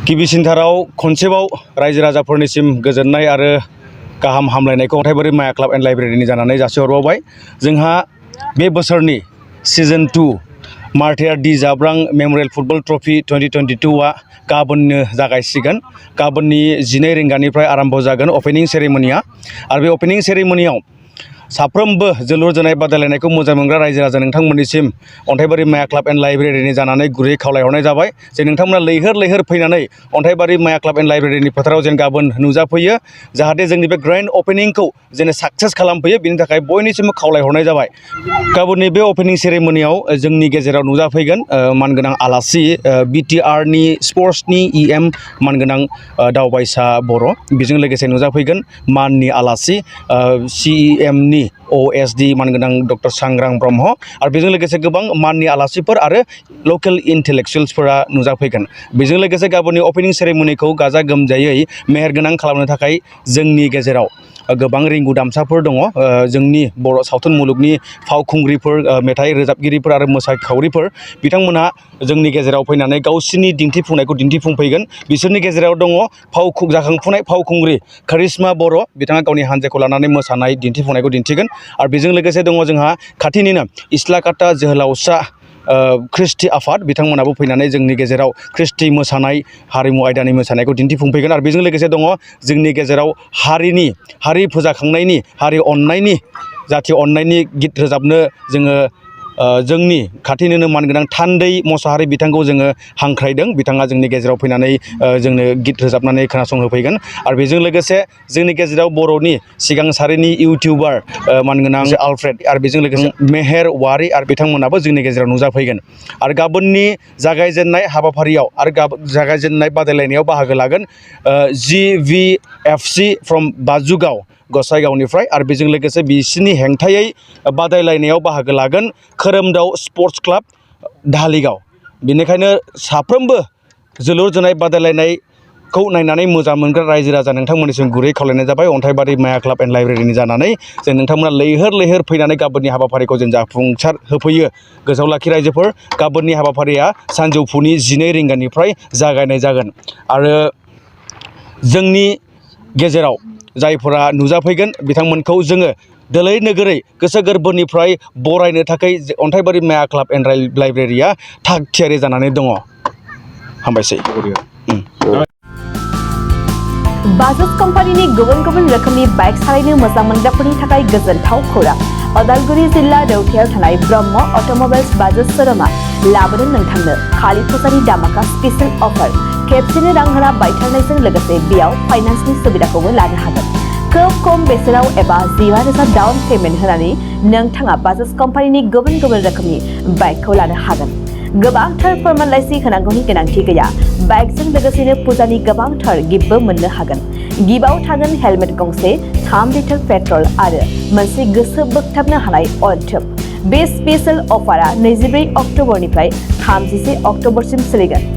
गिबिसिनथाराव खनसेबाव रायजो राजाफोरनिसिम गोजोननाय आरो गाहाम हामलायनायखौ अन्थाइबारि माया क्लाब एन्ड लाइब्रेरिनि जानानै जासिहरबावबाय। जोंहा बे बोसोरनि सिजन 2 मार्टियार डि जाब्रां मेम'रियेल फुटबल ट्रफि 2022आ गाबोननो जागायसिगोन। गाबोननि 12 रिंगानिफ्राय आरम्भ जागोन अपेनिं सेरेमनिया। आरो बे अपेनिं सेरेमनियाव साफ्रोमबो जोलुर जोनाय बादायलायनायखौ मोजां मोनग्रा रायजो राजा नोंथांमोननिसिम अन्थाइबारि माया क्लाब एन्ड लाइब्रेरिनि जानानै गुरै खावलायहरनाय जाबाय जे नोंथांमोना लैहोर लैहोर फैनानै अन्थाइबारि माया क्लाब एन्ड लाइब्रेरिनि फोथाराव जेन गाबोन नुजाफैयो, जाहाथे जोंनि बे ग्रेन्ड अपेनिंखौ जेन साक्सेस खालामफैयो, बिनि थाखाय बयनिसिमबो खावलायहरनाय जाबाय। गाबोननि बे अपेनिं सेरेमनियाव जोंनि गेजेराव नुजाफैगोन मानगोनां आलासि बिटिआरनि स्पर्ट्सनि इएम मानगोनां दावबायसा बर', बेजों लोगोसे नुजाफैगोन माननि आलासि सिइएमनि ओएसडि मानगोनां डक्टर सांग्रां ब्रह्म, आरो बेजों लोगोसे गोबां माननि आलासिफोर आरो लकेल इन्टेलेक्सुयेल्सफोरा नुजाफैगोन। बेजों लोगोसे गाबोननि अपेनिं सेरेमनिखौ गाजा गोमजायै मेहेरगोनां खालामनो थाखाय जोंनि गेजेराव गोबां रिंगु दामसाफोर दङ। जोंनि बर' सावथुन मुलुगनि फावखुंग्रिफोर, मेथाइ रोजाबगिरिफोर आरो मोसाखावरिफोर बिथांमोनहा जोंनि गेजेराव फैनानै गावसिनि दिन्थिफुंनायखौ दिन्थिफुंफैगोन। बिसोरनि गेजेराव दङ जाखांफुनाय फावखुंग्रि करिश्मा बर', बिथाङा गावनि हानजाखौ लानानै मोसानाय दिन्थिफुंनायखौ दिन्थिगोन। आरो बेजों लोगोसे दङ जोंहा खाथिनिनो इस्लाकाटा जोहोलावसा ख्रिस्टि आफाद, बिथांमोनाबो फैनानै जोंनि गेजेराव ख्रिस्टि मोसानाय हारिमु आयदानि मोसानायखौ दिन्थिफुंफैगोन। आरो बेजों लोगोसे दङ जोंनि गेजेराव हारि फोजाखांनायनि, हारि अननायनि, जाथि अननायनि गित रोजाबनो जोङो जोंनि खाथिनिनो मानगोनां थान्दै मोसाहारि बिथांखौ जोङो हांख्रायदों। बिथाङा जोंनि गेजेराव फैनानै जोंनो गित रोजाबनानै खोनासंहोफैगोन। आरो बेजों लोगोसे जोंनि गेजेराव बर'नि सिगां सारिनि इउटिउबार मानगोनां आलफ्रेड, आरो बेजों लोगोसे मेहेर वारि आरो बिथांमोनाबो जोंनि गेजेराव नुजाफैगोन। आरो गाबोननि जागायजेननाय हाबाफारियाव आरो जागायजेननाय बादायलायनायाव बाहागो लागोन GVFC फ्रम बाजुगाव गसाइगावनिफ्राय, आरो बेजों लोगोसे बिसिनि हेंथायै बादायलायनायाव बाहागो लागोन खोरोमदाव स्पर्ट्स क्लाब धालिगाव। बेनिखायनो साफ्रोमबो जोलुर जोनाय बादायलायनायखौ नायनानै मोजां मोनग्रा रायजो राजा नोंथांमोननिसिम गुरै खावलायनाय जाबाय अन्थाइबारि माया क्लाब एन्ड लाइब्रेरिनि जानानै जे नोंथांमोना लैहोर लैहोर फैनानै गाबोननि हाबाफारिखौ जों जाफुंसार होफैयो। गोसोआव लाखि रायजोफोर, गाबोननि हाबाफारिया सानजौफुनि 12 रिंगानिफ्राय जागायनाय जागोन। आरो जोंनि गेजेराव जायफोरा नुजाफैगोन बिथांमोनखौ जोङो दोलै नोगोरै गोसो गोरबोनिफ्राय बरायनो थाखाय अन्थाइबारि माया क्लाब एन्ड लाइब्रेरिया थाग थियारि जानानै दङ। हामबायसै। बाजाज कम्पानिनि गुबुन गुबुन रोखोमनि बाइक सालायनो मोजां मोनग्राफोरनि थाखाय गोजोनथाव खौरां। अदालगुरि जिल्ला रौतायाव थानाय ब्रह्म अट'मबाइल्स बाजाज श'रुमा लाबोदों नोंथांनो खालि फुजानि दामाका स्पेशेल अफार। खेबसेनो रां होना बायथारनायजों लोगोसे बेयाव फाइनान्सनि सुबिदाखौबो लानो हागोन। खोब खम बेसेनाव एबा 15,000 डाउन पेमेन्ट होनानै नोंथाङा बाजाज कम्पानिनि गुबुन गुबुन रोखोमनि बाइकखौ लानो हागोन। गोबांथार फोरमानलाइसि होनांगौनि गोनांथि गैया। बाइकजों लोगोसेनो फुजानि गोबांथार गिफ्टबो मोननो हागोन। गिफ्टआव थागोन हेलमेट गंसे, 3 लिटार पेट्रल आरो मोनसे गोसो बोगथाबनो हानाय अइल ट्युब। बे स्पेशेल अफारा 24 अक्ट'बरनिफ्राय 31 अक्ट'बरसिम सोलिगोन।